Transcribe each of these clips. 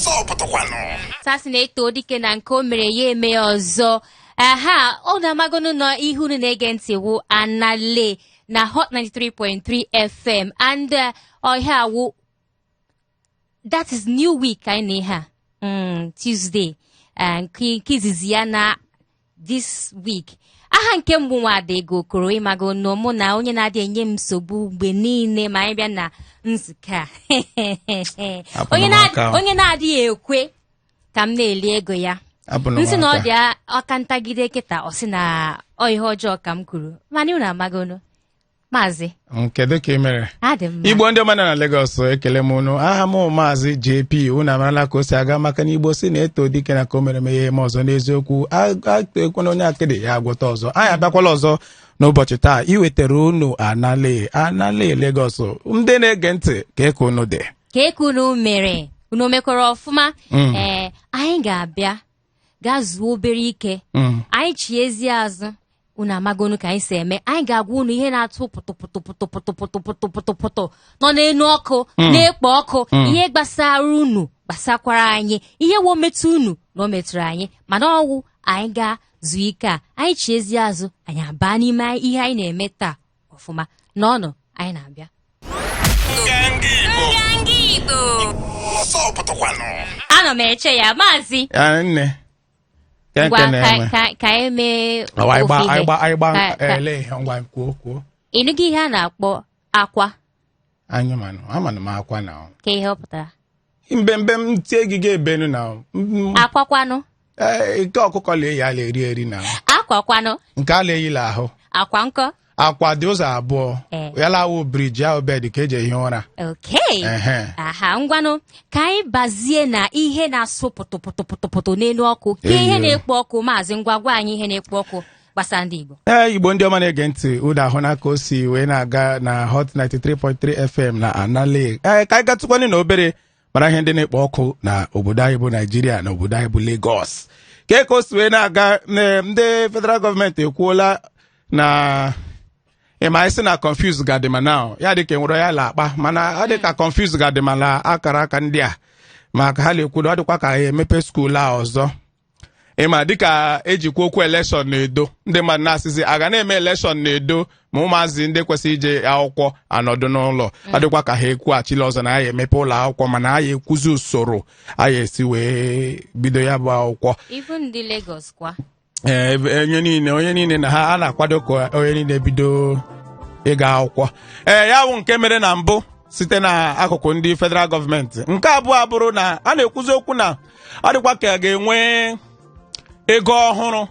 Ọsọ pụtakwanụ. Sasị na-eto dike na nke o mere ya eme ya ọzọ. Aha ọ na-amagonu nọ ihe unu na-ege ntị wụ Anale na Hot 93.3 FM and ọhịa awụ, that is new week anyị na ihe a, Tuesday, nke izizi ya na this week. Aha nke mbụ, Nwada Ego Okoro. Ịmago nọ mụ na onye na-adị enye m nsogbu mgbe niile ma anyị bịa na nzukọ a, onye m aka. Onye na-adịghị ekwe ka m na-eli ego ya. Abụna m nsị na ọ aka. dị ọka ntagide kịta, ọ sị na ọ ihe ọjọọ ka m kwuru, mana unu amagonu, maazị. Kedu ka ị mere? Adị mma. Igbo ndị ọma nọ na Lagos, ekele m unu. Aha m Maazị JP. Unu amarala ka o si aga, maka na Igbo si na-eto dike na ka o mere m ihe eme ọzọ. N'eziokwu, ekwe na onye akịdị ya agwọta ọzọ. Anyị abịakwala ọzọ n'ụbọchị taa iwetara unu Anale, Anale Lagos. Ndị na-ege ntị, ka eke unu dị? Ka eke unu mere? Unu mekwara ọfụma? Ee, anyị ga-abịa gaa zuo obere ike. Anyị chiezie azụ, unu amagonu ka anyị si eme. Anyị ga-agwa unu ihe na-atụ pụtụ pụtụ pụtụ pụtụ pụtụ pụtụ pụtụ pụtụ nọ n'elu ọkụ na-ekpo ọkụ, ihe gbasara unu gbasakwara anyị, ihe wo metụ unu na o metụrụ anyị. Mana ọwụ anyị gaa zuo ike a, anyị chiezie azụ, anyị abaa n'ime ihe anyị na-eme taa ọfụma. N'ọnụ anyị na-abịa. Nganga Igbo. Nganga Igbo. Ọsọ pụtakwanụ. Ana m eche ya, maazị. Ya, nne. Ke Ngwa nke na-eme? ka eme Awa, anyị ofu gba ihe. anyị gba anyị gba Ka ele ihe. Ngwa, kwuo, kwuo. Ịnụgo ihe a na-akpọ akwa? Anyị manụ amanụ m akwa na Ka ihe ọ pụtara? Mbembe m tie gị ga-ebenu na Akwakwanụ? Ee, nke ọkụkọ na-eyi ala eri eri na Akwakwanụ? Nke ala eyila ahụ. Akwa nkọ? Akwa dị ụzọ abụọ. Ee. Ya lawo bridge ahụ, bed ka eji ehi ụra. Okay. Ehe. Aha, ngwanụ, ka anyị bazie na ihe na-asụ pụtụ pụtụ pụtụ pụtụ pụtụ n'elu ọkụ, ka ihe Eyo. na-ekpo ọkụ. Maazị, ngwa, gwa anyị ihe na-ekpo ọkụ gbasara ndị Igbo. Ee, Igbo ndị ọma na-ege ntị, unu ahụ na ka o si wee na-aga na Hot 93.3 FM na Anale. Ee, ka anyị gatụkwanụ na obere mara ihe ndị na-ekpo ọkụ na obodo anyị bụ Naijiria na obodo anyị bụ Lagos, ka o si wee na-aga. Ndị federal gọọmenti ekwuola na ịma isi na confuse gadịma now, ya dị ka enwere ya la akpa, mana ọ dị ka confuse gadịma na akara aka ndị a, maka ha na-ekwu na ọ dịkwa ka ha emepe school a ọzọ. Ịma dịka ejikwa okwu election na-edo, ndị mmadụ na-asịzi a ga na-eme election na-edo, ma ụmụazị ndị kwesịrị ije akwụkwọ anọdụ n'ụlọ. Ọ dịkwa ka ha ekwughachila ọzọ na ya emepe ụlọ akwụkwọ, mana ya ekwuzi usoro a ya esi wee bido ya bụ akwụkwọ. Even ndị Lagos kwa. Ee, onye niile, onye niile na ha a na-akwado ka onye niile bido ịga akwụkwọ. Ee, ya bụ nke mere na mbụ site na akụkụ ndị federal gọọmenti. Nke abụọ abụrụ na a na-ekwuzi okwu na ọ dịkwa ka a ga-enwe ego ọhụrụ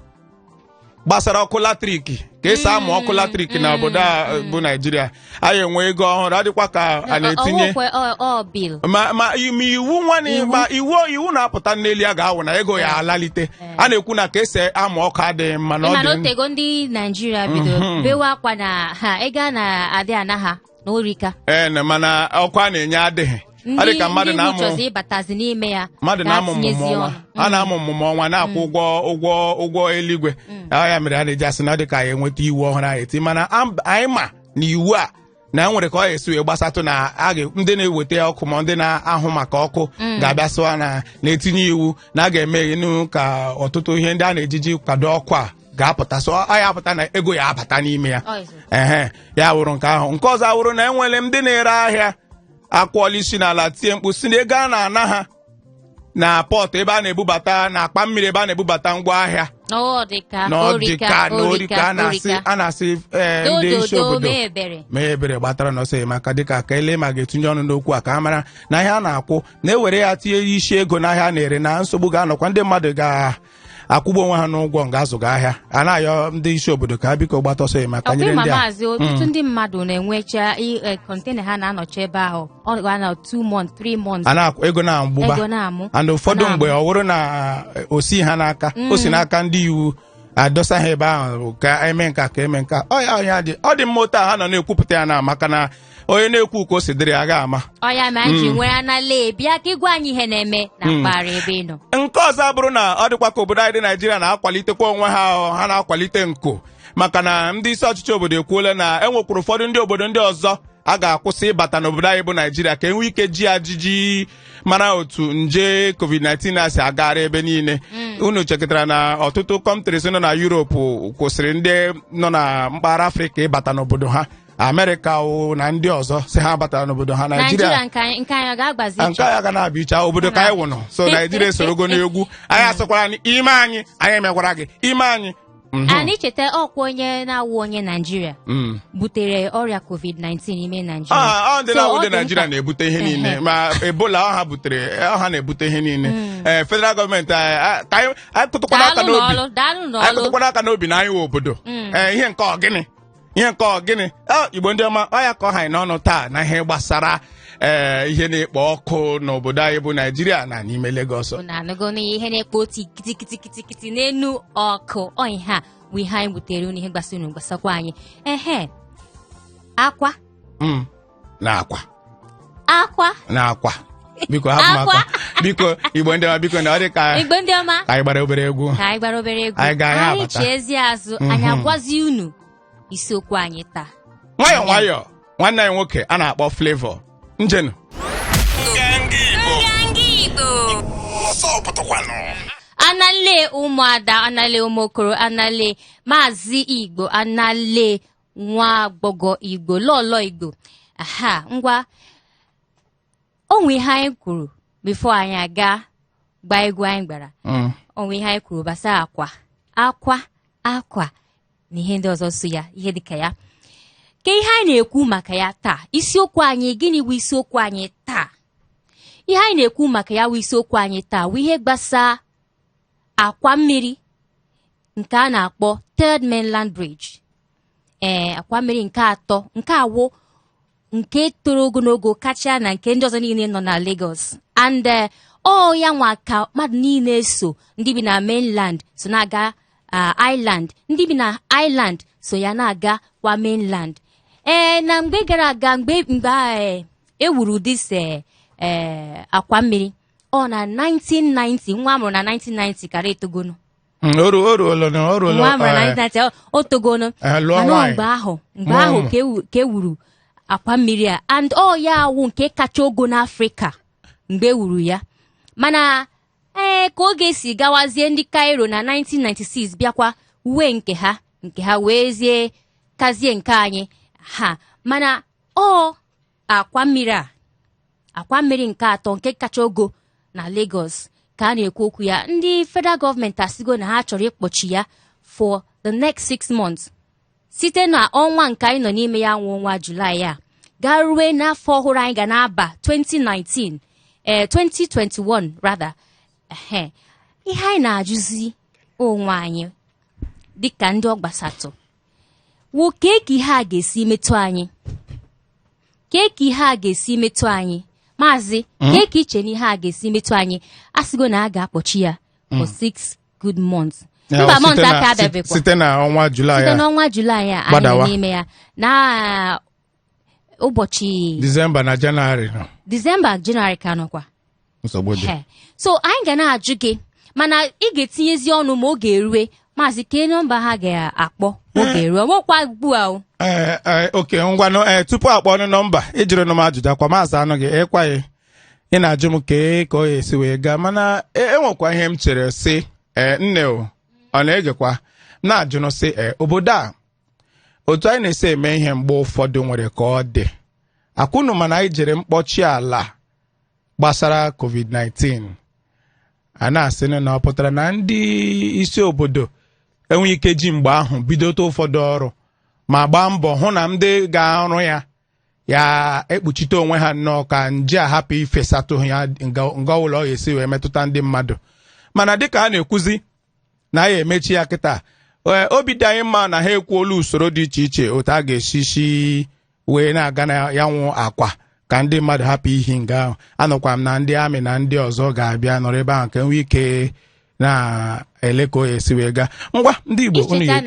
gbasara ọkụ latrik, ka esi amụ ọkụ latrik na obodo a bụ Naijiria. Anyị enwe ego ọhụrụ, ọ dịkwa ka a na-etinye Ọwụkwe ọ bill. Ma iwu nwanne, ma iwu na-apụta n'elu ya ga-awụ na ego ya alalite. A na-ekwu na ka esi amụ ọkụ adịghị mma na ọ Ịma na dị otego ndị Naijiria bidoro bewe akwa na ha ego a na-adị ana ha na orika. Ee, mana ọkụ a na-enye adịghị. Ọ dị Ndị ka mmadụ ndị na-amụ chọzi ịbatazi n'ime ya mmadụ ka na-amụ mmụmụ tinyezi ọnwa ọnụ. A na-amụ mmụmụ ọnwa na-akwụ ụgwọ eluigwe. Ọ ya mere a na-eji asị na ọ dị ka anyị enweta iwu ọhụrụ anyị eti, mana anyị ma na iwu a na enwere ka ọ ga-esi wee gbasatụ na ndị na-eweta ọkụ ma ndị na-ahụ maka ọkụ ga-abịa sịwa na na-etinye iwu na a ga-eme enu ka ọtụtụ ihe ndị a na-ejiji kwado ọkụ a ga-apụta, so ọ ya apụta na ego ya abata n'ime ya. Ọ eziokwu. Ehe, ya wụrụ nke ahụ. Nke ọzọ awụrụ na enwere ndị na-ere ahịa akwụọla isi n'ala tie mkpu si na ego a na-ana ha na port ebe a na-ebubata, na akpa mmiri ebe a na-ebubata ngwa ahịa Ọ dịka na ọ dị ka na orika a na-asị orika. A na-asị ee, ndị isi Dododo obodo mee ebere. Mee ebere, gbatara n'ọsọ enyemaka, dịka ka ele ma ga-etinye ọnụ n'okwu a, ka a mara na ihe a na-akwụ na-ewere ya tinye isi ego n'ahịa a na-ere, na nsogbu ga-anọkwa, ndị mmadụ ga-akwụgbu onwe ha n'ụgwọ nga azụga ahịa. A na-ayọ ndị isi obodo ka ha biko gbata ọsọ enyemaka Ọkwa nyere ịma ndị a. Maazị, ọtụtụ ndị mmadụ na-enwecha container ha na-anọchi ebe ahụ, ọ ga na 2 months, 3 months. A na-akwụ ego na-agbụba. Ego na-amụ. And ụfọdụ Na-amụ. mgbe ọ bụrụ na o si ha n'aka, o si n'aka ndị iwu adọsa ha ebe ahụ ka eme nka, ka eme nka. Ọ ya ya dị, ọ dị mma otu a ha nọ na-ekwupụta ya na maka na onye na-ekwu ka o si dịrị ya ga ama. Ọ ya ma anyị ji nwere anala bịa ka ịgwa anyị ihe na-eme na mpaghara ebe ị nọ. Nke ọzọ abụrụ na ọ dịkwa ka obodo anyị dị Naijiria na-akwalitekwa onwe ha, ha na-akwalite nku, maka na ndị isi ọchịchị obodo ekwuola na e nwekwara ụfọdụ ndị obodo ndị ọzọ. A ga-akwụsị ịbata n'obodo anyị bụ Naijiria ka enwee ike ji ajiji mara otu nje COVID-19 a si agagharị ebe niile. Unu chekọtara na ọtụtụ countries nọ na Europe kwụsịrị ndị nọ na mpaghara Afrịka ịbata n'obodo ha. Amerịka o na ndị ọzọ si ha batara n'obodo ha. Naijiria Naijiria nke anyị ọ ga-agbazi nke iche? anyị ga na-abịa iche obodo ka anyị wụnụ. So Naijiria esorogo n'egwu anyị. Asịkwara anyị ime anyị, anyị emekwara gị ime anyị. Anyị cheta ọkwa onye na-awụ onye Naijiria butere ọrịa COVID-19 n'ime Naijiria. Ah, ọ ndị So, na-awụ ọ ndị dị Naijiria mkpa. na-ebute ihe niile, ma Ebola ọha butere, ọha na-ebute ihe niile. Ee, federal gọọmenti anyị, ka anyị kụtụkwana aka Daalụ n'obi. n'ọlụ, daalụ Anyị n'ọlụ. kụtụkwana aka n'obi na anyị wụ obodo. Ee, ihe nke ọgịnị, ihe nke ọgịnị. Ọ Igbo ndị ọma, ọ ya ka ọ ha anyị n'ọnụ taa na ihe gbasara ihe na-ekpo ọkụ n'obodo anyị bụ Naijiria na n'ime Lagos. Unu anụgo n'ihe na-ekpo otu kitikitikiti n'enu ọkụ. Ọ ihe a bụ ihe anyị butere unu, ihe gbasara unu, gbasakwa anyị. Ehe, akwa. Na akwa. Akwa. Na akwa, biko hapụ m akwa. Akwa. Biko, Igbo ndị ọma, biko, na ọ dị ka Igbo ndị ọma, ka anyị gbara obere egwu. Ka anyị gbara obere egwu. Anyị ga-anyị Anyị abata. chiezie azụ, anyị agwazi unu isiokwu anyị taa. Nwayọ nwayọ, nwanne anyị nwoke a na-akpọ Flavour njenu. Nganga Igbo. Nganga Igbo. Ọsọ pụtakwanụ. Anale ụmụada, anale ụmụokoro, anale maazị Igbo, anale nwa agbọghọ Igbo, lọlọ Igbo. Aha, ngwa, onwe ihe anyị kwuru before anyị aga gbaa egwu anyị gbara. Onwe ihe anyị kwuru gbasara akwa, akwa, akwa na ihe ndị ọzọ so ya, ihe dịka ya. Ke ihe anyị na-ekwu maka ya taa, isiokwu anyị, gịnị bụ isiokwu anyị taa? Ihe anyị na-ekwu maka ya bụ isiokwu anyị taa bụ ihe gbasa akwa mmiri nke a na-akpọ Third Mainland Bridge. Ee, akwa mmiri nke atọ, nke awụ nke toro ogologo kacha na nke ndị ọzọ niile nọ na Lagos, and ọ ya nwa ka mmadụ niile so, ndị bi na mainland so na-aga island, ndị bi na island so ya na-aga kwa mainland. Ee, na mgbe gara aga, mgbe e wuru this akwa mmiri, ọ na 1990, nwa amụrụ na 1990 kara etogonu. O ruola o ruola. Nwa amụrụ na 1990, o togonu. Lụọ Mana ọ nwaanyị. mgbe Mụọ ahụ ụmụ. ka e wuru akwa mmiri a, and ọ ya awụ nke kacha ogo n'Afrịka mgbe e wuru ya. Mana ee, ka oge si gawazie, ndị Cairo na 1996 bịakwa uwe nke ha wee zie kazie nke anyị ha. Mana ọ akwa mmiri a, akwa mmiri nke atọ nke kacha ogo na Lagos ka a na-ekwu okwu ya. Ndị federal gọọmenti asigo na ha chọrọ ịkpọchi ya for the next 6 months, site na ọnwa nke anyị nọ n'ime ya, nwa ọnwa Julaị a, gaa rue n'afọ ọhụrụ anyị ga na-aba 2019, 2021 rather. Ehe, ihe anyị na-ajụzi onwe anyị dịka ndị ọgbasatụ wụ kee ka ihe a ga-esi metụ anyị, kee ka ihe a ga-esi metụ anyị. Maazị, kee ka iche na ihe a ga-esi metụ anyị? A sịgo na a ga-akpọchi ya for 6 good months. Ya, Mba, site month na- aka abịabekwa. Site na ọnwa Julaị Site a, n'ọnwa Julaị a anyị nọ Gbadawa. n'ime ya, na ụbọchị Disemba na Jenụwarị nọ. Disemba, Jenụwarị ka nọkwa. Nsogbu dị. He. So anyị ga na-ajụ gị, mana ị ga-etinyezi ọnụ ma oge erue. Maazị, kee nọmba ha ga-akpọ oge erue? Ọgbọkwa ugbu a o. Ee, oke, ngwanụ. Ee, tupu akpọ ọnụ nọmba, ịjụrụ nụ m ajụjụ akwa maazị anụ gị ịkwaghị ị na-ajụ m kee ka ọ ga-esi wee gaa. Mana enwekwa ihe m chere sị, ee, nne o, ọ na-egekwa na-ajụnụ sị, ee, obodo a, otu anyị na-esi eme ihe mgbe ụfọdụ nwere ka ọ dị akwụnụ. Mana anyị jere mkpọchi ala gbasara COVID-19, a na-asị na ọ pụtara na ndị isi obodo enweghị ike ji mgbe ahụ bidote ụfọdụ ọrụ ma gbaa mbọ hụ na ndị ga-arụ ya ya ekpuchite onwe ha nnọọ ka nje a hapụ ifesatụ ya nga ụlọ ọ ga-esi wee metụta ndị mmadụ. Mana dịka a na-ekwuzi na ya emechi ya kịta, ee, obi dị anyị mma na ha ekwuola usoro dị iche iche otu a ga-esi si wee na-aga na ya nwụ akwa ka ndị mmadụ hapụ ihi nga ahụ. Anụkwa m na ndị amị na ndị ọzọ ga-abịa nọrọ ebe ahụ ka enwee ike na-ele ka o esi wee gaa. Ngwa, ndị Igbo, unu Icheta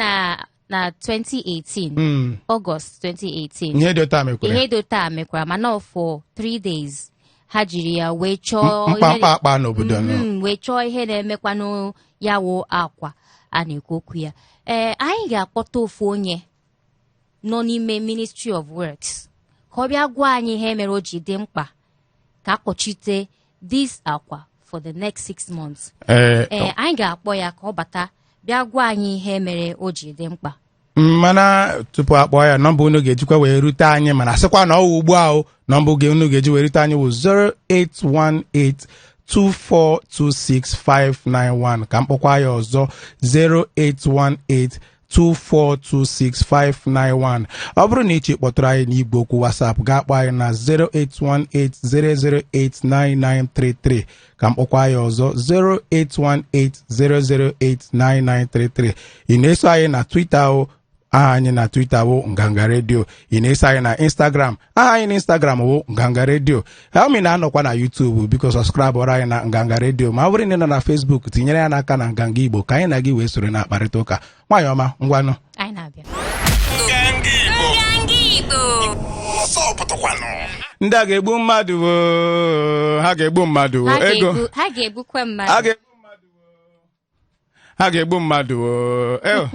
na 2018, Ọgọst 2018, ihe dị otu a mekwere. Ihe dị otu a mekwara, mana ọ for 3 days ha jiri ya wee chọọ Mkpamkpa akpa n'obodo nọ. Wee chọọ ihe na-emekwanụ ya wụ akwa a na-ekwu okwu ya. Ee, anyị ga-akpọta ofu onye nọ n'ime Ministry of Works. Ka ọ bịa gwa anyị ihe mere o ji dị mkpa ka a kpọchite this akwa for the next 6 months. Ee, anyị ga-akpọ ya ka ọ bata bịa gwa anyị ihe mere o ji dị mkpa. Mana tupu akpọ ya, nọmba unu ga-ejikwa wee rute anyị, mana sịkwa na ọwụ ugbu ahụ, nọmba oge unu ga-eji wee rute anyị wụ 08182426591. Ka mkpọkwa ya ọzọ, 08182426591. Ọ bụrụ na iche kpọtụrụ anyị n'igwe okwu WhatsApp, gaa kpọọ anyị na 08180089933. Ka mkpọkwa ya ọzọ, 08180089933. Ị na-eso anyị na Twitter o, aha anyị na Twitter wụ Nganga Redio. Ị na-eso anyị na Instagram, aha anyị na Instagram wụ Nganga Redio. Helmi na-anọkwa na YouTube, biko subscribe ọrụ anyị na Nganga Redio. Ma ọ bụrụ na ị nọ na Facebook, tinyere ya n'aka na Nganga Igbo, ka anyị na gị wee soro na-akparịta ụka. Nwaanyị ọma, ngwanụ. Anyị na-abịa. Nganga Igbo. Nganga Igbo. Ọsọ pụtakwanụ. Ndị a ga-egbu mmadụ oo, ha ga-egbu mmadụ oo. Ha Ego ha ga-egbukwe ha mmadụ. Ga-egbu mmadụ oo. Ha ga-egbu mmadụ oo. Eo.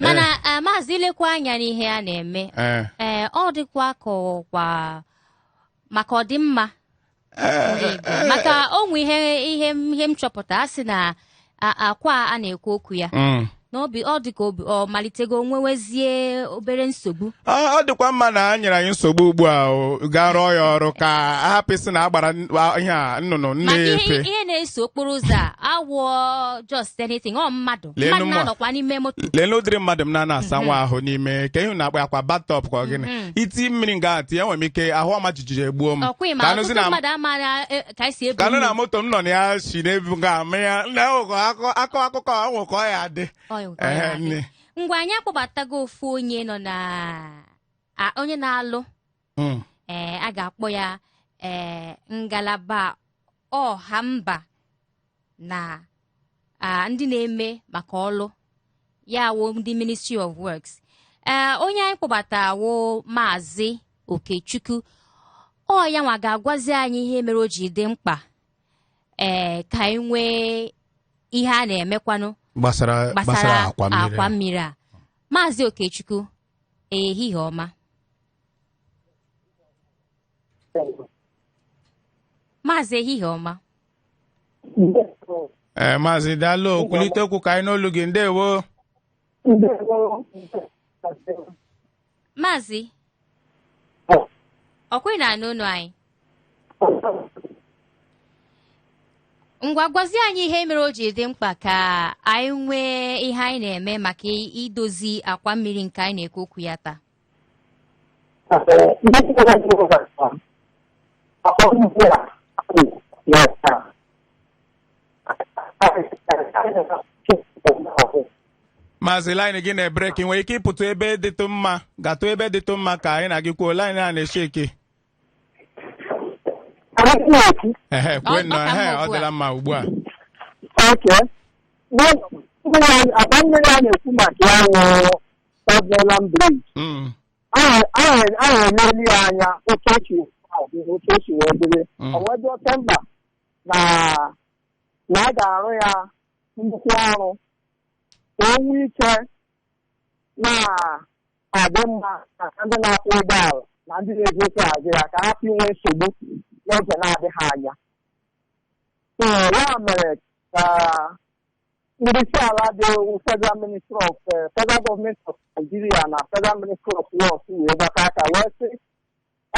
Mana maazị, ilekwa anya n'ihe a na-eme, ee, ọ dịkwa ka ọkwa maka ọdịmma ndị Igbo, maka onwe ihe m chọpụta, a sị na akwa a na-ekwu okwu ya na obi ọ dị ka obi ọ malitego nwewezie obere nsogbu. Ọ dịkwa mma na a nyere anyị nsogbu ugbu a o, gaa rụọ ya ọrụ ka a hapụ isi na agbara ihe a nnụnụ Maka ihe na-efe. Ihe na-eso okporo ụzọ a awụọ just anything, ọ mmadụ Leenu mmadụ mma. na-anọkwa n'ime moto. Lelee ụdịrị mmadụ m na-ana asa nwa ahụ n'ime ka ihu na-akpọ akwa bathtub ka ọ gịnị, iti mmiri nga tinye, enwere m ike ahụ ọma jijiji egbuo m. Ọkwa ma Ka anụzi ọtụtụ mmadụ amaghị ka esi ebu ka anụ na mmiri. Moto m nọ na ya si n'ebu nga ama ya na enwekọ akọ akụkọ ọnwụ ka ọ ya dị. Ọ ya ka ọ ya Ehe, dị. Nne. Ngwa, anyị akpọbatago ofu onye nọ na onye na-alụ. Ee, a ga-akpọ ya ee ngalaba ọha mba na ndị na-eme maka ọlụ ya wo ndị Ministry of Works. Ee, onye anyị kpọbata wo Maazị Okechukwu. Ọ ya nwa ga-agwazi anyị ihe mere o ji dị mkpa ee ka anyị nwee ihe a na-emekwanụ gbasara gbasara akwa mmiri. Akwa mmiri a. Maazị Okechukwu, ehihie ọma. Maazị, ehihie ọma. Ee, maazị, daalụ. Kwulite okwu ka anyị n'olu gị. Ndewo. Ndewo. Maazị, ọkwa ị na-anụ olu anyị? Ngwa, gwazie anyị ihe mere o ji dị mkpa ka anyị nwee ihe anyị na-eme maka idozi akwa mmiri nke anyị na-ekwu okwu ya taa. Ndị akwa mmiri a ya taa. Maazị, line gị na-ebreak. Nwere ike ịpụta ebe dịtụ mma, gatụ ebe dịtụ mma ka anyị na gị kwuo. Line a na-eche eke. Ehe, kwue Ọ nnọọ. ka Ehe, mma ọ ugbu a. dịla mma ugbu a. Okay. Akwa mmiri a na-ekwu maka ya wụ Third Mainland Bridge. A na-eleli ya anya otu o si adị, otu o si wee dịrị. Ọ wee dị oke mkpa na a ga-arụ ya nnukwu ọrụ ka o nwee ike na-adị mma maka ndị na-akwọ ụgbọala na ndị na-eji ụkwụ aga ya, ka ha hapụ inwe nsogbu n'oge na-adịghị anya. So ya mere ka ndị isi ala dị Federal Ministry of Federal Government of Nigeria na Federal Ministry of Works wee gbakọ aka wee sị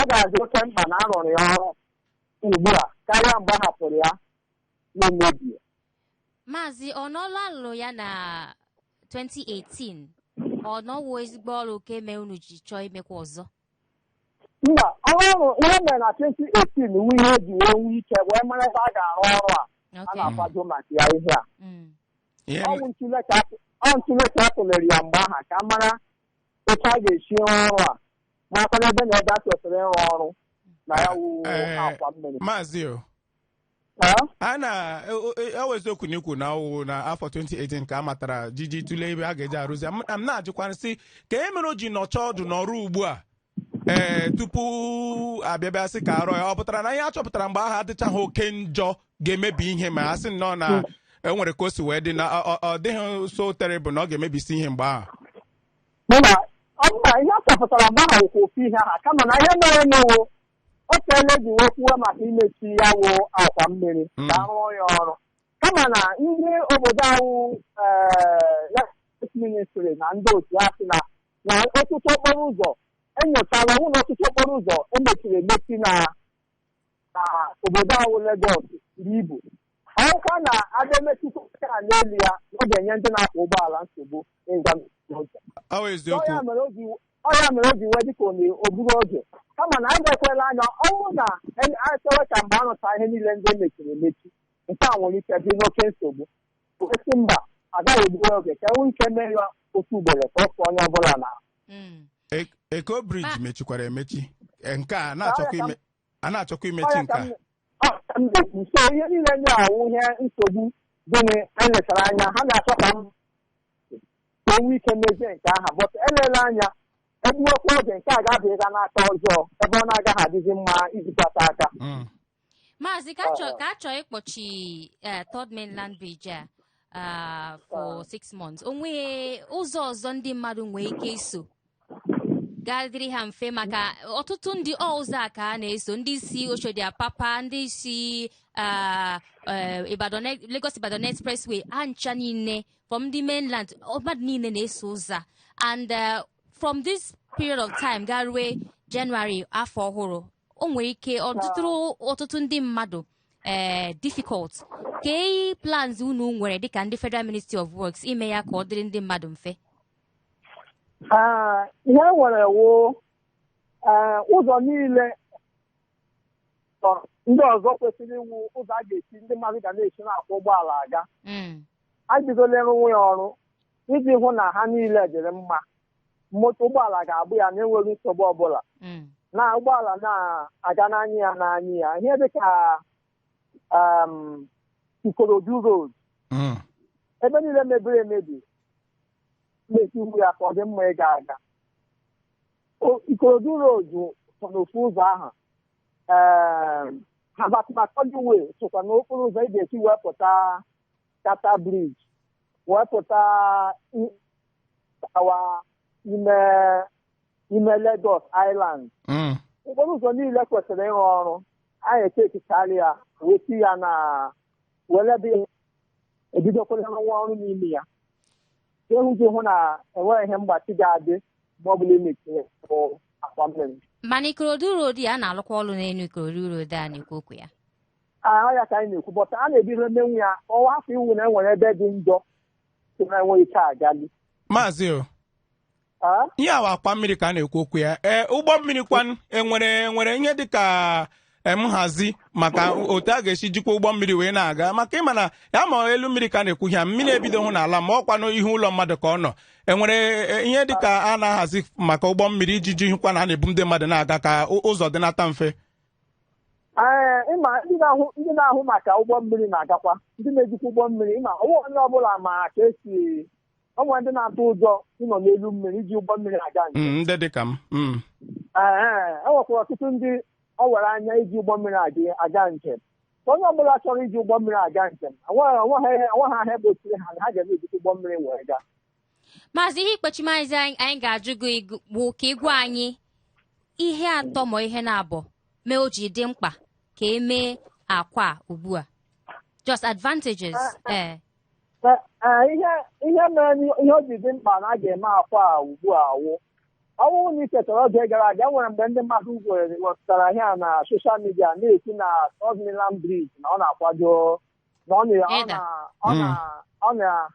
ọ ga-adị oke mkpa na arụrụ ya ọrụ ugbu a karịa mgbe a hapụrụ ya na-emebie. Maazị, ọnọlụ alụrụ ya na 2018, ọ nọwo ezigbo ọrụ ka eme unu ji chọọ imekwa ọzọ? Mba, ọrụ ọrụ ihe mere na 2018 wu ihe eji wee nwee ike wee mara ebe a ga-arụ ọrụ a a na-akwado maka ya ihe a. Ihe Ọ bụ ntule ka a tụlere ya mgbe aha ka a mara otu a ga-esi rụọ ọrụ a, marakwa n'ebe na ebe a kwesịrị ịrụ ọrụ na ya wụ akwa mmiri. Maazị o, Ee? a na o eziokwu na ikwu na ọwụ na afọ 2018 ka a matara jiji tụlee ebe a ga-eji arụzi. M na-ajụkwa sị ka e mere o ji nọcha ọdụ n'ọrụ ugbu a ee tupu abịabịa sị ka arụọ ya. Ọ pụtara na ihe a chọpụtara mgbe ahụ adịchaghị oke njọ ga-emebi ihe, ma a sị nnọọ na e nwere ka o si wee dị na ọ dịghị so terrible na ọ ga-emebisi ihe mgbe ahụ? Mba, Ọ mba, ihe ọ chọpụtara mgbe ahụ wụkwa ofu ihe aha, kama na ihe mere n'owo o teela eji wee kwuwe maka imechi ya wụ akwa mmiri ka a rụọ ya ọrụ, kama na ndị obodo ahụ, ee, ministry na ndị otu ha sị na ọtụtụ okporo ụzọ enyochala hụ na ọtụtụ okporo ụzọ emechiri emechi na obodo ahụ Lagos buru ibu. Ọkwa na abịa emetụta a n'elu ya, ọ ga-enye ndị na-akwọ ụgbọala nsogbu ịga n'ụzọ. Ọ bụ eziokwu. Ọ ya mere o ji wee dịka ọ na-oburu oge, kama na anyị ekwela anya ọnwụ na achọrọ ka mgbe arụcha ihe niile ndị emechiri emechi, nke a nwere ike dị n'oke nsogbu. Kwesị mba, agaghị egburu oge ka enwee ike mee ya otu ugboro ka ọ fụọ onye ọbụla na Eko Bridge mechikwara emechi. Nke a a na-achọkwa imechi Ọ ya nke ka a. Ọ ka m na-ekwu. So ihe niile ndị awụ ihe nsogbu gịnị anyị lechara anya, ha ga-achọ ka m ka o nwee ike mezie nke aha, but elela anya egbuokwa oge, nke a ga-abịa n'aka ọjọọ ebe ọ na-agaghị adịzi mma ijikwata aka. Maazị, ka achọ ịkpọchi Third Mainland Bridge a for 6 months, o nwee ụzọ ọzọ ndị mmadụ nwee ike iso ga-adịrị ha mfe? Maka ọtụtụ ndị, ọ ụzọ a ka a na-eso, ndị si Oshodi Apapa, ndị si Ibadan, Lagos Ibadan Expressway, ha ncha niile from ndị mainland, mmadụ niile na-eso ụzọ a. And from this period of time gaa rue January afọ ọhụrụ, o nwere ike ọtụtụ ndị mmadụ difficult. Kee plans unu nwere dịka ndị Federal Ministry of Works ime ya ka ọ dịrị ndị mmadụ mfe? Ihe e nwere wụ ụzọ niile ndị ọzọ kwesịrị iwu ụzọ a ga-esi ndị mmadụ ga na-esi na-akwọ ụgbọala aga. A bidola ịrụnwu ya ọrụ iji hụ na ha niile dịrị mma, moto ụgbọala ga-abụ ya na-enweghị nsogbu ọbụla na ụgbọala na-aga n'anya ya ihe dịka Ikorodu Road, ebe niile mebiri emebi na-etiwu ya ka ọ dị mma ịga aga. Ikorodu Road so n'ofu ụzọ ahụ. Herbert Macaulay Way sokwa n'okporo ụzọ ị ga-esi wepụta Carter Bridge, wepụta awa ime ime Lagos Island. Okporo ụzọ niile kwesịrị ịrụ ọrụ anyị echekikarị ya wee si ya na were ebe ebidokwala rụwa ọrụ n'ime ya ka ịhụzi hụ na enweghị ihe mgbachi ga-adị mgbe ọbụla emechiri bụ akwa mmiri. Mana Ikorodu Road ya, a na-alụkwa ọrụ n'elu Ikorodu Road a na-ekwu okwu ya? Ahụ ya ka anyị na-ekwu, but a na-ebido emenwu ya ọnwa afọ iwu na enwere ebe dị njọ si na enweghị ike agali. Maazị o, Ah? ihe awa akwa mmiri ka a na-ekwu okwu ya. Ee, ụgbọ mmiri kwan, enwere ihe dịka nhazi maka otu a ga-esi jikwa ụgbọ mmiri wee na-aga? Maka ịma na ya ma elu mmiri ka a na-ekwu ya, mmiri ebido hụ n'ala ma ọkwa n'ihu ụlọ mmadụ ka ọ nọ. Enwere ihe dịka a na-ahazi maka ụgbọ mmiri iji ji hụkwa na a na-ebu ndị mmadụ na-aga ka ụzọ dịnata mfe? Ee, ịma ndị na-ahụ maka ụgbọ mmiri na-agakwa, ndị na-ejikwa ụgbọ mmiri, ịma ọnwa onye ọbụla ma ka esi onwe ndị na-atụ ụjọ ịnọ n'elu mmiri iji ụgbọ mmiri aga njem. Ndị dịka m. Ee, e nwekwara ọtụtụ ndị ọ were anya iji ụgbọ mmiri aga njem. Onye ọbụla chọrọ iji ụgbọ mmiri aga njem, enweghị ahịa gbochiri ha na ha ga na-ejikwa ụgbọ mmiri wee gaa. Maazị, ihe ikpechi maazị, anyị ga-ajụ gị bụ ka ị gwa anyị ihe atọ ma ihe na-abụ mee o ji dị mkpa ka emee akwa a ugbu a, just advantages, ee. Ee, ihe mere ihe o ji dị mkpa na a ga-eme akwa a ugbu a wụ ọ bụrụ na ị chetara oge gara aga, enwere mgbe ndị mmadụ were wepụtara ihe a na social media na-ekwu na Third Mainland Bridge na ọ na-akwado na ọ na ọ Ịda. na ọ na ọ na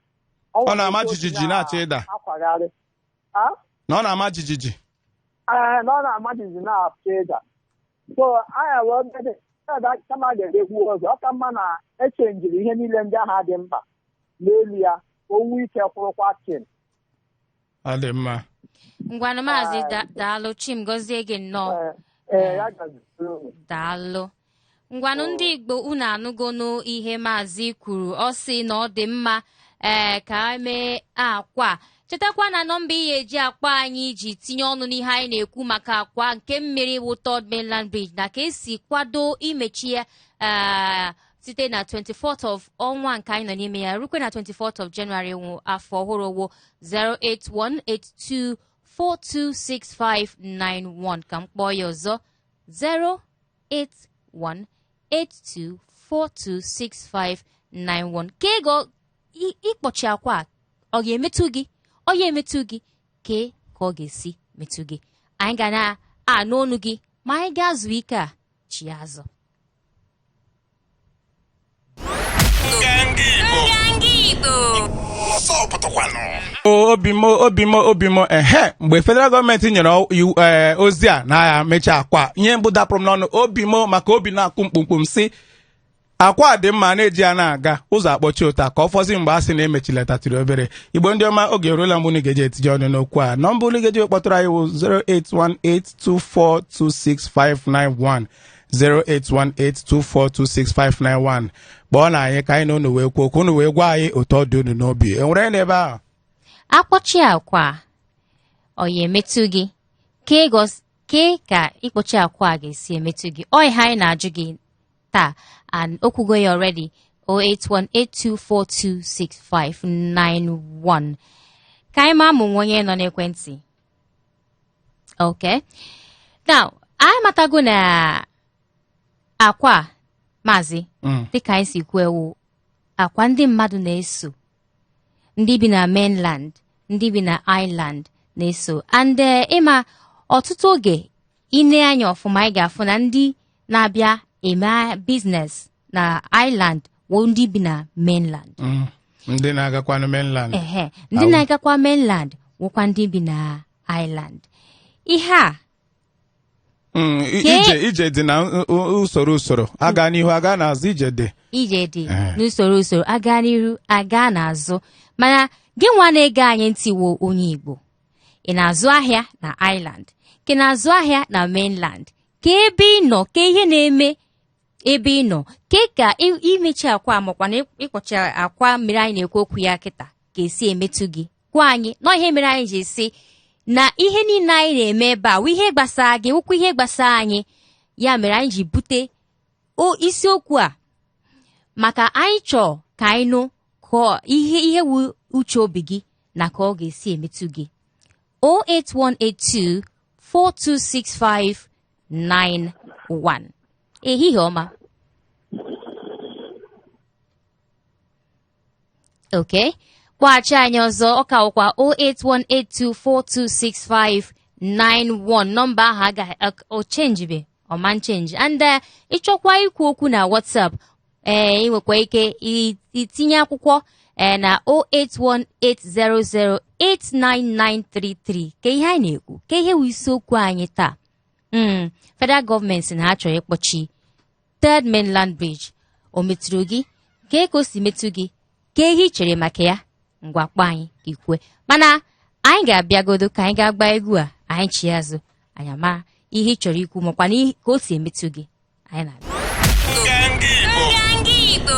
Ọ na-ama jijiji na-achọ ịda. Akwagharị. Ah? Na ọ na-ama jijiji. Ee, na ọ na-ama jijiji na-achọ ịda, so anya wee ebe kama a ga-edekwu ụzọ, ọ ka mma na echenjiri ihe niile ndị ahụ dị mkpa n'elu ya ka o nwee ike kwụrụkwa chin. Ọ dị mma. Ngwanụ maazị, daalụ, Chim gọzie gị nnọọ. Ee, ya gaziri unu. Daalụ. Ngwanụ, ndị Igbo, unu anụgonu ihe maazị kwuru. Ọ sị na ọ dị mma ee ka emee akwa. Chetakwa na nọmba ihe eji akpọ anyị iji tinye ọnụ n'ihe anyị na-ekwu maka akwa nke mmiri bụ Third Mainland Bridge na ka esi kwado imechi ya site na 24th of ọnwa nke anyị nọ n'ime ya rukwe na 24th of January wụ afọ ọhụrụ wụ 82426591. Ka m kpọọ ya ọzọ, 08182426591. Ka ego ịkpọchi akwa a, ọ ga-emetụ gị? Ọ ga-emetụ gị? Kee ka ọ ga-esi metụ gị? Anyị ga na-anụ ọnụ gị ma anyị gaa zuo ike a chi azụ. Nganga Igbo. Nganga Igbo. Ọsọ pụtakwanụ. Obi m, obi m, obi m. Ehe, mgbe federal gọọmenti nyere iwu ozi a na ya mechaa akwa, ihe mbụ dapụrụ m n'ọnụ, obi m, maka obi na-akụ mkpumkpum, si akwa dị mma na-eji ya na-aga ụzọ akpọchi ụta ka ọ fọzi mgbe a sị na emechiletatụrụ obere. Igbo ndị ọma, oge eruola mgbe unu ga-eji etinye ọnụ n'okwu a. Nọmba unu ga-eji kpọtụrụ anyị wụ 08182426591, 08182426591. Kpọọ na anyị ka anyị na unu wee kwuo okwu, unu wee gwa anyị otu ọ dị unu n'obi. Enwere onye n'ebe ahụ? Akpọchi akwa, ọ ya emetụ gị? Kee ka ịkpọchi akwa a ga-esi emetụ gị? Ọ ihe anyị na-ajụ gị taa, and okwugo ya already, 08182426591. Ka anyị maa mụ nwe onye nọ n'ekwentị. Okay, now anyị matago na akwa, maazị, dịka anyị si kwuo, ewu akwa ndị mmadụ na-eso, ndị bi na mainland, ndị bi na island na-eso. And ịma ọtụtụ oge ine anya ọfụma, anyị ga-afụ na ndị na-abịa eme business na island wụ ndị bi na mainland. Ndị na-agakwanụ mainland. Ehe, ndị Awụ. na-agakwa mainland wụkwa ndị bi na island. Ihe a Ije ije dị na usoro usoro, aga n'ihu, aga n'azụ, ije dị. Ije dị n'usoro usoro, aga n'iru, aga n'azụ. Mana gị nwa na-ege anyị ntị wo onye Igbo, ị na-azụ ahịa na island, ka ị na-azụ ahịa na mainland, ka ebe ị nọ, ka ihe na-eme ebe ị nọ, ke ka imechi akwa makwa na ịkpọchi akwa mmiri anyị na-ekwu okwu ya kịta ga-esi emetụ gị? Gwa anyị nọ ihe mere anyị ji esi na ihe niile anyị na-eme ebe a wụ ihe gbasara gị, wụkwa ihe gbasara anyị. Ya mere anyị ji bute o isiokwu a, maka anyị chọọ ka anyị nụ ka ihe wu uche obi gị na ka ọ ga-esi emetụ gị. 08182 426591. Ehihie ọma. Ok, kpọghachi anyị ọzọ, ọ ka wụkwa 08182426591. Nọmba ahụ agaghị o chenjibe, ọma nchenji. And ịchọkwa ikwu okwu na WhatsApp, ee, ị nwekwa ike itinye akwụkwọ na 08180089933. Ka ihe anyị na-ekwu, ka ihe wụ isiokwu anyị taa. Federal gọọmenti na ha chọrọ ịkpọchi Third Mainland Bridge. O metụrụ gị? Kee ka o si metụ gị? Kee ihe ị chere maka ya? Ngwa, kpọọ anyị ka ikwe. Mana anyị ga-abịagodo ka anyị ga-agba egwu a. Anyị chi azụ, anyị ama ihe ị chọrọ ikwu makwa na ka o si emetụ gị. Anyị na-abịa. Nganga Igbo. Nganga Igbo.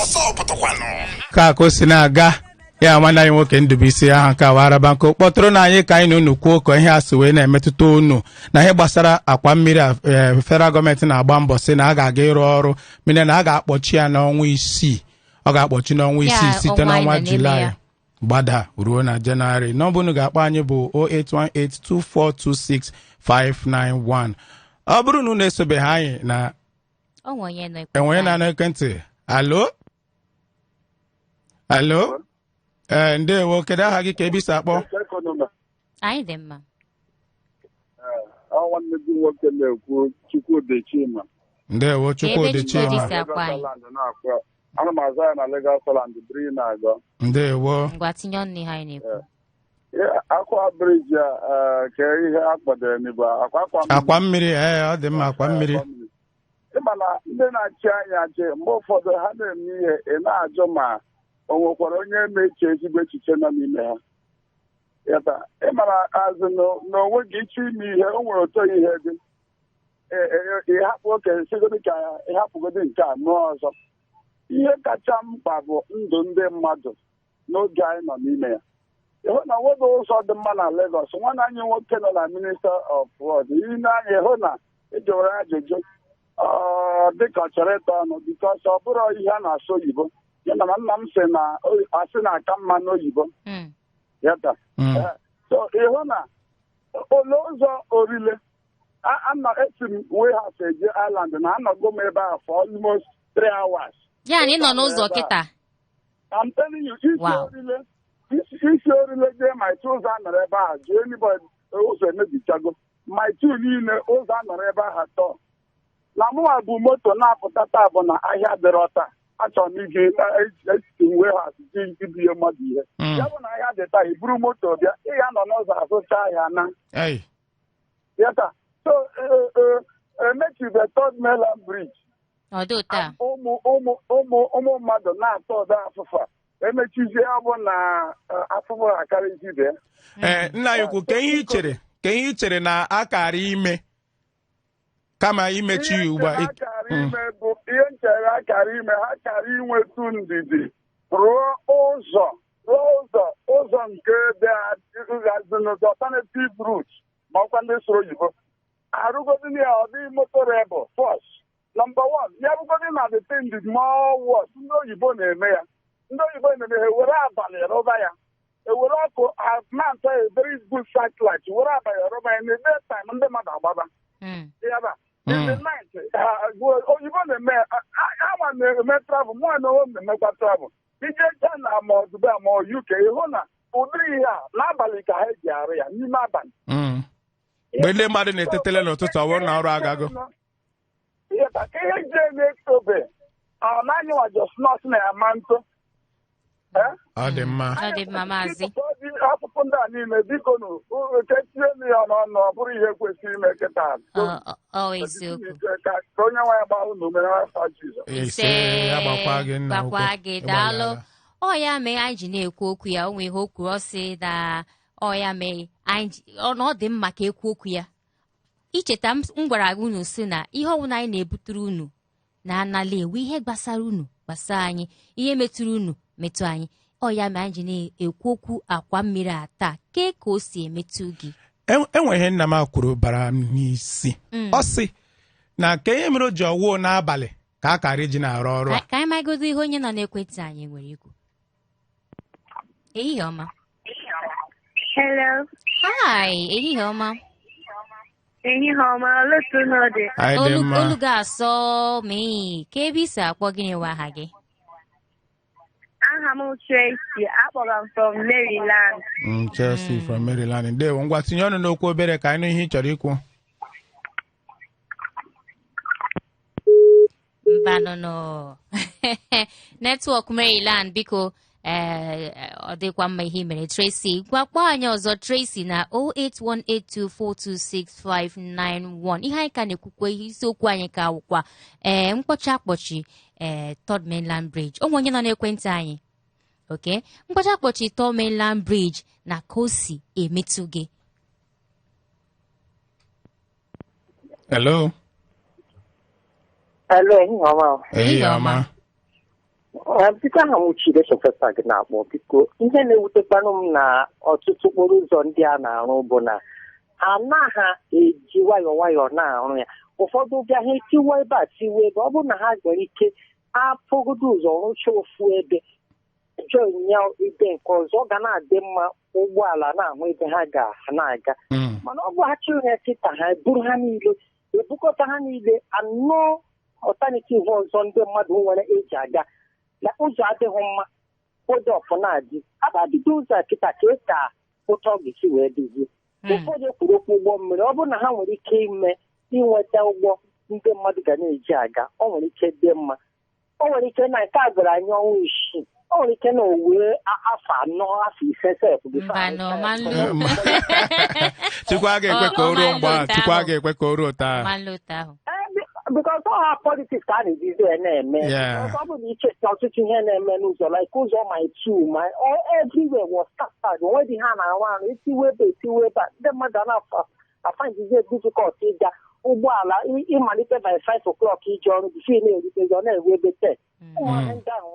Ọsọ pụtakwanụ. Ka o si na-aga ya, nwanne anyị nwoke Ndụbụisi, aha nke awara nkụ, kpọtụrụ na anyị ka anyị na unu kwuo ka ihe a si wee na-emetụta unu na ihe gbasara akwa mmiri a. Federal gọọmenti na-agba mbọ sị na a ga-aga ịrụ ọrụ mmiri, na a ga-akpọchi ya n'ọnwa 6. Ọ ga-akpọchi n'ọnwa Ya, 6 site ọnwa anyị n'ọnwa nọ n'ime Julaị ya. gbada ruo na Jenụwarị. Nọmba unu ga-akpọ anyị bụ 08182426591. Ọ bụrụ na unu esobeghị anyị na Ọ nwe onye nọ. Enwe onye na-anọ ekwentị. Alo, alo, ee, ndewo. Kedu aha gị, ka ebe isi akpọ? Anyị dị mma. Ọ nwanne gị nwoke na-ekwu, Chukwudi Chima. Ndewo, Chukwudi. Ebe Chukwudi Chima. si akpọ anyị. Lagos Island na-akpọ. Ana m aza ya na Lagos Island biri na-agọ. Ndewo. Ngwa, tinye ọnụ ihe anyị na-ekwu. Akwa bridge a, ka ihe a kwadoro n'Igbo akwa akwa mmiri. Akwa mmiri, ee, ọ dị mma, akwa mmiri. Ịma na ndị na-achị anyị achị, mgbe ụfọdụ ha na-eme ihe, ị na-ajụ ma o nwekwara onye na-eche ezigbo echiche nọ n'ime ha. Yata, ị mara azụ n'onwe gị ịchọ ime ihe, o nwere ụtọ ihe dị. Ịhapụ oke sigodi ka ịhapụgodi nke a mụọ ọzọ. Ihe kacha mkpa bụ ndụ ndị mmadụ n'oge anyị nọ n'ime ya. Ịhụ na nweghị ụzọ dị mma na Lagos. Nwanne anyị nwoke nọ na Minister of Road, ile anya ịhụ na ịjụrụ ajụjụ, ọ dịka ọ chọrọ ịta ọnụ, because ọ bụrụ ihe a na-asụ oyibo ya na nna m sị na asị na-aka mma n'oyibo. Yata. So ịhụ na ole ụzọ orile ana esi m warehouse eje Island na anọgo m ebe a for almost 3 hours. Ya na ị nọ n'ụzọ kịta? I'm telling you, isi orile, isi orile jee Mile 2, ụzọ anọrọ ebe a, jụọ anybody, ụzọ emebichago. Mile 2 niile, ụzọ anọrọ ebe ahụ atọ. Na mụnwa bụ moto na-apụta taa bụ na ahịa dịrọ taa. Achọrọ m iji esi m warehouse ji ibinye mmadụ ihe. Ya bụ na ahịa dị taa, i buru moto bịa, ị ga-anọ n'ụzọ azụcha ahịa na. Ei. Yata. So, emechibe Third Mainland Bridge. Ọ dị ụtọ a. Ụmụ mmadụ na-atọ ụda afụfa emechizie, ọ bụ na afụfụ akarịzi ibe ya. Ee, nna anyị ukwu, ka ihe i chere na akara ime kama imechi ya ugbu a? Ihe akara ime bụ ihe nchere akara ime, ha kara inwetu ndidi rụọ ụzọ ụzọ nke dị n'ụzọ alternative route, ma ọkwa ndị soro oyibo arụgodin ya, ọ dịghị motorable first, number one. Ya bụgodị na the thing dị more worse, ndị oyibo na-eme ya, ndị oyibo na-eme ha ewere abalị rụba ya, ewere ọkụ mount a very good satellite, were abalị rụba ya na daytime ndị mmadụ agbaba. Yaba in the night, oyibo na-eme, ama na-eme travel, mụ na onwe m na-emekwa travel ije China ma ọ Dubai ma ọ UK, ịhụ na ụdịrị ihe a n'abalị ka ha ji arụ ya, n'ime abalị. Mgbe ndị mmadụ na-etetele n'ụtụtụ, ọ bụrụ na ọrụ agago. Ihe ka ihe ji na-etobe ọ naghị nwa jos nọọsụ na ya ma ntụ. Eh? Ọ dị mma. Ọ dị mma, maazị. Akụkụ ndị a niile, biko nụ, kechienụ ya n'ọnụ, ọ bụrụ ihe kwesịrị ime kịta. Ọ eziokwu. Ka onye nwe ya gbaa unu mere afọ Jizọs. Ise, ya gbakwa gị, nna ukwu. Gbakwa gị, daalụ. Ọ ya mee anyị ji na-ekwu okwu ya, o nwee ihe o kwuru, ọ sị na ọ ya mee anyị ji ọ na ọ dị mma ka ekwu okwu ya. Icheta m gwara unu si na ihe ọbụla anyị na-ebutere unu na anala ewu, ihe gbasara unu gbasara anyị, ihe metụrụ unu metụ anyị. Ọ ya mee anyị ji na-ekwu okwu akwa mmiri a taa, kee ka o si emetụ gị. Enwe ihe nna m a kwuru bara m n'isi. Ọ sị na ka ihe mere o ji ọwụọ n'abalị ka a kara iji na-arụ ọrụ a. Ka anyị magodo ihe onye nọ n'ekwentị anyị nwere ikwu. Ehihie ọma. Hello. Hi, ehihie ọma. Ehihie ọma, olee otu unu dị? Anyị dị Olu mma. Olu ga-asọ mee ka ebe isi akpọ, gịnị nwe aha gị? Aha m Tracy, akpọrọ m from Maryland. Chelsea from Maryland. Ndewo, ngwa, tinye ọnụ n'okwu obere ka anyị nụ ihe ị chọrọ ikwu. Mbanụnụ, network Maryland, biko. Ee, ọ dịkwa mma ihe i mere, Tracy. Gwakwa anyị ọzọ, Tracy, na 08182426591. Ihe anyị ka na-ekwukwa, ihe isiokwu anyị ka wụkwa ee mkpọchi akpọchi ee Third Mainland Bridge. O nwe onye nọ n'ekwentị anyị. Ok, mkpọchi akpọchi Third Mainland Bridge na ka o si emetụ gị. Hello. Hello, ehihie ọma o. Ehihie ọma. Biko, aha m Chide Sylvester gị na-akpọ. Biko, ihe na-ewutekwanụ m na ọtụtụ okporo ụzọ ndị a na-arụ bụ na anaghị eji nwayọọ nwayọọ na-arụ ya. Ụfọdụ bịa, ha etiwe ebe a, tiwe ebe. Ọ bụrụ na ha nwere ike apụgodo ụzọ rụchaa ofu ebe, join ya ibe nke ọzọ, ọ ga na-adị mma, ụgbọala na-ahụ ebe ha ga na-aga. Mana ọ bụ ha chịrị ya kịta, ha eburu ha niile, ebukọta ha niile, anọ alternative ọzọ ndị mmadụ nwere eji aga na ụzọ adịghị mma, ụdọpụ na-adị abadido ụzọ a kịta ka ka ụtọ ga-esi wee dịzie. Ụfọdụ kwuru okwu ụgbọ mmiri. Ọ bụrụ na ha nwere ike ime inweta ụgbọ ndị mmadụ ga na-eji aga, ọ nwere ike dị mma. O nwere ike na nke a gwara anyị ọnwa 6, o nwere ike na o wee afọ 4, afọ 5 sef before Mba, anyị no, ma nlu. Chukwu a ga-ekwe ka o ruo mgbe ahụ. Chukwu a ga-ekwe ka o ruo taa. Ma nlu ahụ. Because ọ ha politics ka a na-ejizi ya na-eme. Yeah. Because ọ bụ na icheta ọtụtụ ihe na-eme n'ụzọ, like ụzọ Mile 2, my all everywhere was scattered, onwedị ha na-arụ arụ, etiwe ebe, etiwe ebe a, ndị mmadụ a na-afindizie difficult ịga ụgbọala ịmalite by 5 o'clock ije ọrụ, before ị na-erutezi, ọ na-eru ebe 10. Ụmụaka ndị ahụ,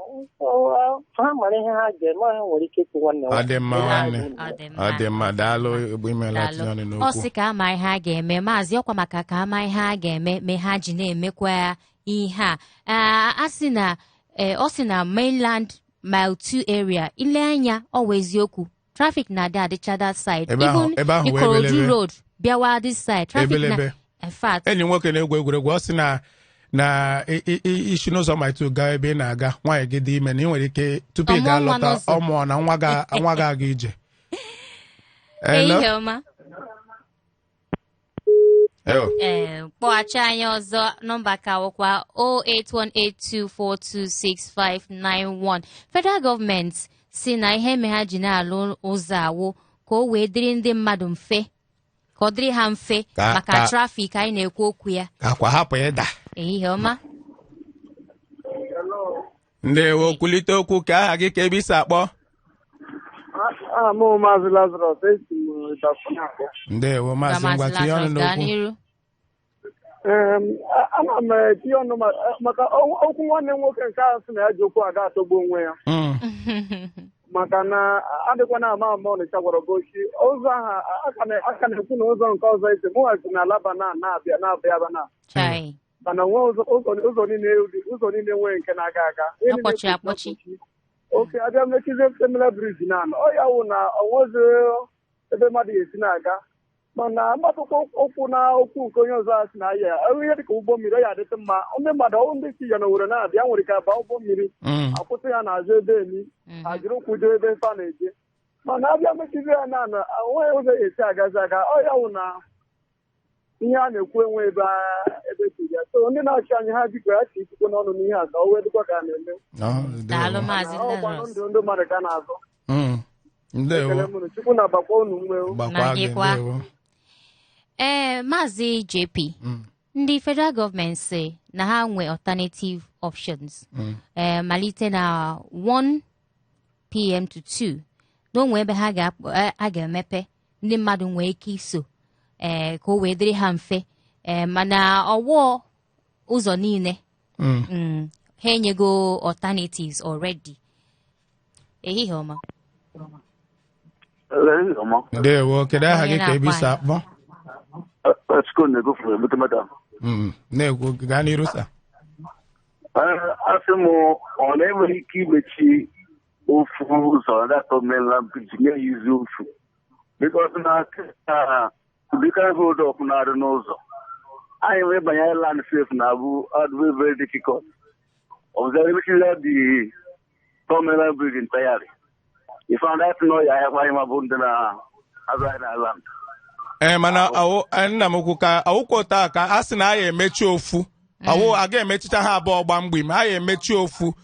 ha mara ihe ha ga-eme, ha nwere ike ịkwụ nwanne. Ọ dị mma, nwanne. Ọ dị mma. Ọ dị mma, daalụ bụ imela. Daalụ. Tinye ọnụ Ọ n'okwu. sị ka ama ihe a ga-eme, maazị, ọkwa maka ka ama ihe a ga-eme mee ha ji na-emekwa ya ihe a. A sị na ọ sị na Mainland Mile 2 area, ile anya, ọ wụ eziokwu. Traffic na-adị adịcha that side. Ebe ahụ- Even ebe ahụ wee Ikorodu ebelebe. Road bịawa this side, traffic na Ebelebe. in fact. Enyi m nwoke na-egwu egwuregwu, ọ sị na isi n'ụzọ Mile 2 gaa ebe ị na-aga, nwaanyị gị dị ime, na ị nwere ike tupu ị Ọ mụọ gaa nwa lọta, n'ụzọ. ọ mụọ na nwa ga-aga ije. Hello? Ehihie ọma. Eyo. Ee, kpọghachi anyị ọzọ. Nọmba ka wụkwa 08182426591. Federal gọọmenti si na ihe eme ha ji na-alụ ụzọ awụ ka o wee dịrị ndị mmadụ mfe, ka ọ dịrị ha mfe maka traffic anyị na-ekwu okwu ya. Ka akwa hapụ ịda. Ehihie ọma. Ndewo, kwulite okwu ka aha gị, ka ebe isi akpọ. Aha m bụ Maazị Lazarus, esi m Ịdafụ na-akpọ. Ndewo, maazị. Ngwa, tinye ọnụ Lazarus, gaa n'okwu. n'iru. Ana m etinye ọnụ maka okwu nwanne m nwoke nke ahụ sị na ya ji okwu aga atọgbu onwe ya, maka na adịkwana ama ama Ọnịcha gwara bochi ụzọ ahụ aka na-ekwu na ụzọ nke ọzọ esi mụnwa si na Alaba na na-abịa na-abịa aba na Chai. Mana nwe ụzọ niile nwee nke na-aga aga. Ihe niile Akpọchi kwesịrị akpọchi. Oke abịa mechizie Terminal Bridge na ọ ya wụ na onwezi ebe mmadụ ga-esi na-aga, mana mgbatụkwa ụkwụ na okwu nke onye ọzọ a sị na ya ihe dịka ụgbọ mmiri, ọ ya adịtụ mma ndị mmadụ ọwụ ndị si ya na Owere na-abịa nwere ike aba ụgbọ mmiri, akwụsị ya n'azụ ebe emi, ajiri ụkwụ jee ebe fa na-eje. Mana abịa mechizie ya na onweghị ụzọ esi agazi aga. Ọ ya wụ na ihe a na-ekwu enwe ebe si ya. So ndị na-achị anyị, ha biko, ya chi ikwukwe n'ọnụ n'ihe a ka o wee dịkwa ka a na-eme. No, ndewo. Daalụ, maazị Ọkwanụ Lazarus. ndụ ndị mmadụ ka a na-azụ. Ndewo. Ekele m unu. Chukwu na-agbakwa unu ume. Gbakwa Na gị. gịkwa. Ndewo. Ee, maazị JP, ndị federal gọọmenti si na ha nwe alternative options. Ee, malite na 1 p.m. to 2 na onwe ebe ha a ga-emepe, ndị mmadụ nwee ike iso, ee, ka o wee dịrị ha mfe, ee, mana ọwụọ ụzọ niile. Ha enyego alternatives already. Ehihie ọma. Ndewo, kedu aha Onye gị, ka ebe isi na-akpọ? akpọ? Chukwu na-egofu ebute mata. Na-ekwu, gaa n'iru sa. Asị m, ọ na-enweghị ike imechi ofu ụzọ that mainland bridge na-eyuzi ofu, because na dịka hold up na-adị n'ụzọ anyị wee banye island safe na-abụ adịbe very difficult. Ọzọ emechila the mainland bridge entirely, if and that no ya ahịakwa anyị ma bụ ndị na-azụ anyị na island. Ee, mana nna m ukwu, ka awụkwa taa ka a sị na a ya emechi ofu, awụ a ga-emechicha ha abụọ gbamgbim. A ya emechi ofu,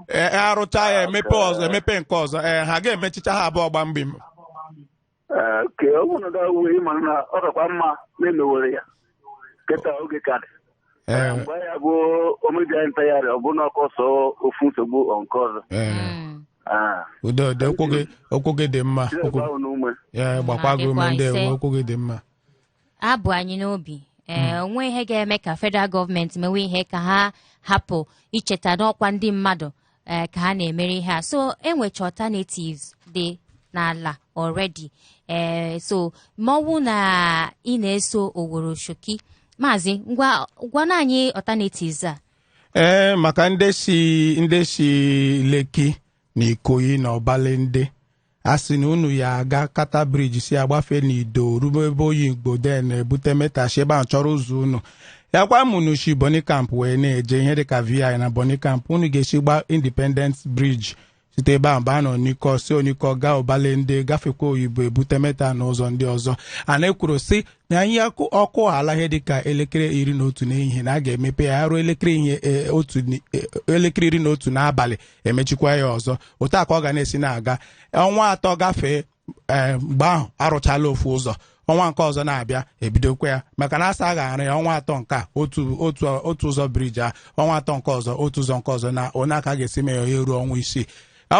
ee, arụcha ya, emepe ọzọ, emepe nke ọzọ. Ee, ha ga-emechicha ha abụọ gbamgbim. Ee, ke ọ bụrụ na ga uwe, ịma na ọ kakwa mma na-emewere ya kịta oge ka dị. Ee. Mgbe ya bụ omebi anyị ntagharị, ọ bụ na ọkọ sọ ofu nsogbu ọ nke ọzọ. Ee. Ah. Udo udo, okwu gị dị mma. Chineke Okwu ahụ na ume. Ya gbakwa gị ume. Ma Ndewo. ise. Okwu gị dị mma. Abụ anyị n'obi, ee, onwe ihe ga-eme ka federal gọọmenti mewe ihe ka ha hapụ icheta n'ọkwa ndị mmadụ, ee, ka ha na-emere ihe a. So enwecha alternatives dị n'ala already. Ee, so ma ọ bụ na ị na-eso Oworo Shoki, maazị, ngwa, gwana anyị alternatives a. Ee, maka ndị si Lekki na Ikoyi na Ọbalende, a sị na unu ya aga Carter Bridge, si agbafe n'Ido ruo ebe Oyigbo, den ebute metashi ebe ahụ chọrọ ụzọ unu ya kwa mụnụ si Bonny Camp wee na-eje ihe dịka VI na Bonny Camp. Unu ga-esi gba Independence Bridge site ebe ahụ baa n'Oniko, si Oniko gaa Ọbalende, gafekwa Oyigbo, ebute meta na ụzọ ndị ọzọ. A na-ekwuru sị na ihe ọkụ ala ihe dịka elekere 11 n'ehihie na a ga-emepe ya ruo elekere ihe otu elekere 11 n'abalị, emechikwa ya ọzọ. Otu a ka ọ ga na-esi na-aga. Ọnwa 3 gafee, ee, mgbe ahụ arụchala ofu ụzọ, ọnwa nke ọzọ na-abịa ebidokwa ya, maka na asa a ga-arụ ya ọnwa 3 nke a otu otu otu ụzọ bridge a, ọnwa 3 nke ọzọ otu ụzọ nke ọzọ, na onye aka ga-esi mee ya ya eruo ọnwa 6.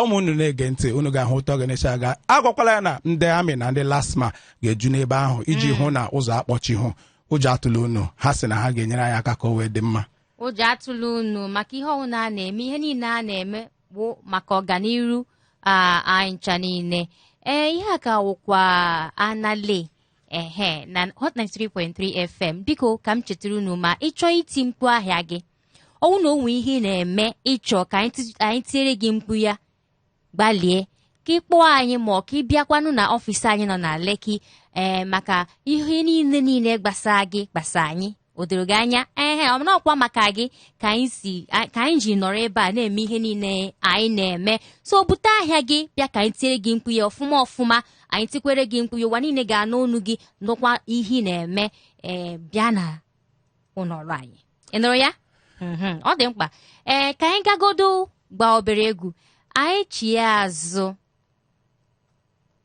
Ụmụ unu na-ege ntị, unu ga-ahụ ụtọ ga na-esi aga. Agwakwala ya na ndị amị na ndị LASTMA ga-eju n'ebe ahụ iji hụ na ụzọ akpọchihụ. Ụjọ atụla unu, ha sị na ha ga-enyere anyị aka ka o wee dị mma. Ụjọ atụla unu maka ihe ọbụla a na-eme. Ihe niile a na-eme bụ maka ọganiru anyị ncha niile. Ee, ihe a ka wụkwa anale ehe na Hot 93.3 FM. Biko, ka m chetara unu, ma ịchọọ iti mkpu ahịa gị, ọnwụ na onwe ihe ị na-eme ịchọ ka anyị tiere gị mkpu ya, gbalie ka Ka ị kpọọ anyị ma ọ ka ị bịakwanụ na ọfịs anyị nọ na Lekki, ee, maka ihe niile niile gbasa gị, gbasa anyị. O doro gị anya? Ehe, ọ nọkwa maka gị ka anyị si ka anyị ji nọrọ ebe a na-eme ihe niile anyị na-eme. So bute ahịa gị bịa ka anyị tiere gị mkpu ya ọfụma ọfụma. Anyị tikwere gị mkpu ya, ụwa niile ga-anụ onu gị, nụkwa ihe ị na-eme. Ee, bịa na ụlọ ọrụ anyị. Ị nụrụ ya? Ọ dị mkpa. Ee, ka anyị gagodo gbaa obere egwu. Anyị chie azụ,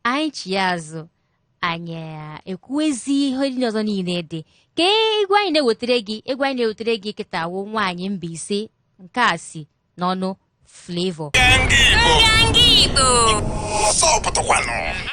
anyị chie azụ, anyị ekwuezi ihe ndị ọzọ niile dị ka egwu anyị na-ewetara gị. Egwu anyị na-ewetara gị kịta wụ Nwaanyị Mbaise, nke a si n'ọnụ Flavour. Nganga Igbo. Nganga Igbo. Ọsọ pụtakwanụ.